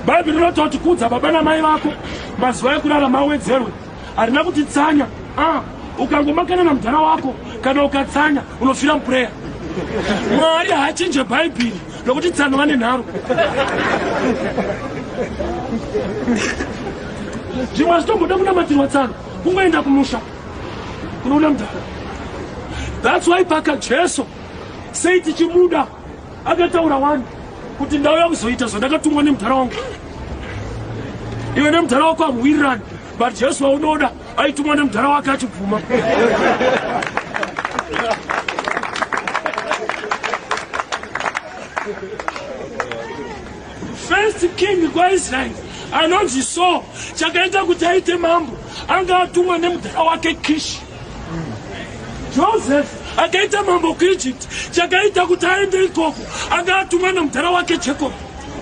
Bhaibheri rinototi kudza baba namai vako mazuva ekurarama awedzerwe. Harina kuti tsanya. Ah, ukangomakana namudhara wako kana ukatsanya unofira mupureya. Mwari haachinje Bhaibheri nokuti tsano vane nharo. Zvimwe hazvitomboda kunamatirwa tsano, kungoenda kumusha kunoona mudhara. That's why paka Jesu sei tichimuda akataura wani kuti ndauya kuzoita zvandakatumwa nemudhara wangu iwe nemudhara wako hamuwirirani but Jesu waunoda aitumwa nemudhara wake achibvuma. First king kwaIsraeri anonzi Saul, chakaita kuti aite mambo anga atumwa nemudhara wake Kish. Joseph akaita mambo kuEgypt, chakaita kuti aende ikoko anga atumwa nemudhara wake Jacob.